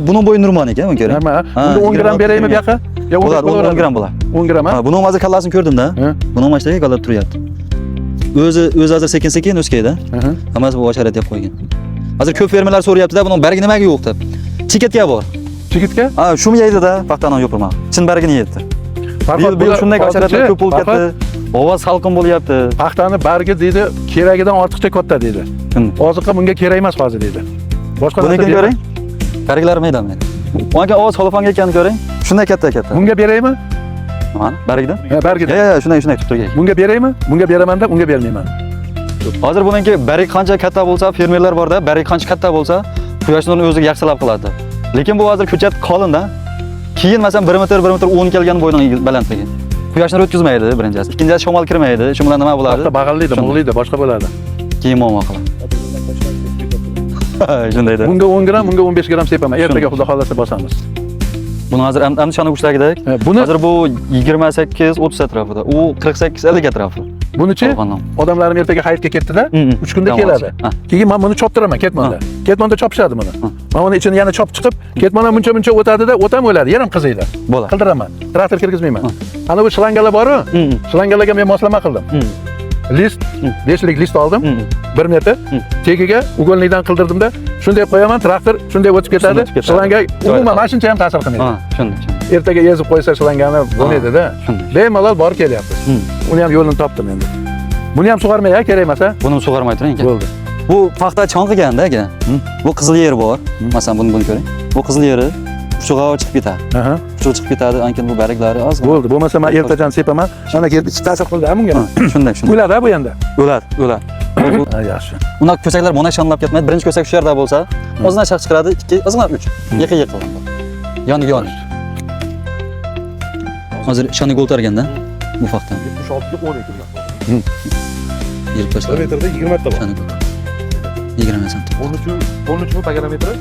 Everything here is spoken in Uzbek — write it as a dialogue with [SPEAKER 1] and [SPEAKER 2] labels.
[SPEAKER 1] Buni bo'yi nurmon ekan, buni ko'ring.
[SPEAKER 2] Nima?
[SPEAKER 1] Ha,
[SPEAKER 2] Bunda 10 gram
[SPEAKER 1] 26
[SPEAKER 2] beraymi bu yoqqa? Yo
[SPEAKER 1] Bo'ladi, 10 gram bo'ladi.
[SPEAKER 2] 10 gram ha?
[SPEAKER 1] Ha, buni hozir kallasini ko'rdim-da.
[SPEAKER 2] Ha.
[SPEAKER 1] Buni mana shu yerga turyapti. O'zi hozir sekin-sekin o'skaydi.
[SPEAKER 2] Aha.
[SPEAKER 1] Hammasi bu hasharat deb qo'ygan. Hozir ko'p fermerlar so'rayapti-da, buni bargi nimaga yo'q deb. Chigitga bor.
[SPEAKER 2] Chigitga?
[SPEAKER 1] Ha, shumi yeydi-da, paxtani yo'pirma. Chin bargini yeydi.
[SPEAKER 2] Farhod,
[SPEAKER 1] Bu yil
[SPEAKER 2] bular
[SPEAKER 1] shunday hasharotlar
[SPEAKER 2] hozirchi,
[SPEAKER 1] ko'p bo'lib
[SPEAKER 2] Farhod,
[SPEAKER 1] ketdi. Havo salqin bo'lyapti.
[SPEAKER 2] Paxtani bargi deydi, keragidan ortiqcha katta deydi.
[SPEAKER 1] Shunday.
[SPEAKER 2] Oziqa bunga kerak emas hozir deydi. Boshqa narsa
[SPEAKER 1] Bunikini
[SPEAKER 2] berma.
[SPEAKER 1] ko'ring. Barglari mayda mayda. Aka ovoz xolofanga ekanini ko'ring. Shunday katta katta.
[SPEAKER 2] Bunga beraymi?
[SPEAKER 1] Nimani? Bargida?
[SPEAKER 2] Ha, bargida.
[SPEAKER 1] Ya, ya, shunday shunday tutib turgan.
[SPEAKER 2] Bunga beraymi? Bunga beramanda, unga bermayman.
[SPEAKER 1] Hozir buniki barg qancha katta bo'lsa, fermerlar borda, barg qancha katta bo'lsa, quyosh nurini o'ziga yaxshilab qiladi. Lekin bu hozir ko'chat qalin-da. Keyin masalan 1 metr, 1 metr 10 kelgan bo'yning balandligi. Quyosh nuri o'tkazmaydi birinchisi. Ikkinchisi shamol kirmaydi. Shu bilan nima bo'ladi?
[SPEAKER 2] Paxta bag'allaydi,
[SPEAKER 1] Shunday.
[SPEAKER 2] mug'laydi, boshqa bo'ladi.
[SPEAKER 1] Keyin muammo qiladi. Shundayda.
[SPEAKER 2] Bunga 10 gram, bunga 15 gram sepaman. Ertaga
[SPEAKER 1] Shunday.
[SPEAKER 2] Xudo xolasa bosamiz.
[SPEAKER 1] Buni hozir Andishonni uchtagidek.
[SPEAKER 2] Ha, buni
[SPEAKER 1] Hozir bu 28-30 atrofida. U 48-50 atrofida.
[SPEAKER 2] bunichi
[SPEAKER 1] Qolgandan.
[SPEAKER 2] odamlarim ertaga hayitga ketdi-da, 3 kunda
[SPEAKER 1] Dam
[SPEAKER 2] keladi.
[SPEAKER 1] olish. Ha.
[SPEAKER 2] Keyin men buni choptiraman ketmonda. Ketmonda chopishadi buni. Men uni ichini yana chop chiqib, ketmon ham muncha-muncha o'tadi-da, o'tam o'ladi, yana ham qiziydi.
[SPEAKER 1] Bo'ladi.
[SPEAKER 2] Qildiraman. Traktor kirgizmayman. Ana bu shlangalar bor-u, shlangalarga men moslama qildim. List, 5lik list oldim. 1 metr. Tagiga угольник dan qildirdimda, shunday qo'yaman, traktor shunday o'tib ketadi.
[SPEAKER 1] O'tib ketadi.
[SPEAKER 2] Shlanga umuman
[SPEAKER 1] Joyida.
[SPEAKER 2] mana shuncha ham ta'sir qilmaydi.
[SPEAKER 1] Ha, shunday, shunday.
[SPEAKER 2] Ertaga ezib qo'ysa shlangani bo'lmaydi-da.
[SPEAKER 1] Shunday.
[SPEAKER 2] Bemalol borib kelyapmiz. Uni ham yo'lini topdim endi. Buni ham sug'ormay, ha, kerak emas, ha?
[SPEAKER 1] Buni sug'ormay turing aka.
[SPEAKER 2] Bo'ldi.
[SPEAKER 1] Bu paxta chonqiganda aka. Bu qizil yeri bor. Masalan, buni ko'ring. Bu qizil yeri puchug'a chiqib ketadi.
[SPEAKER 2] Aha.
[SPEAKER 1] Puchug'i chiqib ketadi, ankin bu barglari ozgina.
[SPEAKER 2] Bo'ldi. Bo'lmasa men ertajon sepaman. Mana kelib ta'sir qildi ha bunga.
[SPEAKER 1] Ha, shunday, shunday.
[SPEAKER 2] O'ladi ha bu endi.
[SPEAKER 1] O'ladi, o'ladi.
[SPEAKER 2] Ha, yaxshi.
[SPEAKER 1] Unaqa ko'saklar mana shonlab ketmaydi. Birinchi ko'sak shu yerda bo'lsa, ozgina shaq chiqaradi, ikki, ozgina uch. Yiqi yiqi. Yoniga yon. Hozir shoni o'targanda bu paxta
[SPEAKER 3] 76 ga 12 gram.
[SPEAKER 1] Yirib
[SPEAKER 3] 1
[SPEAKER 1] tashladi.
[SPEAKER 3] metrda 20 ta bor.
[SPEAKER 1] Shoni 20 santimetr.
[SPEAKER 3] 13 13 mi paganometri?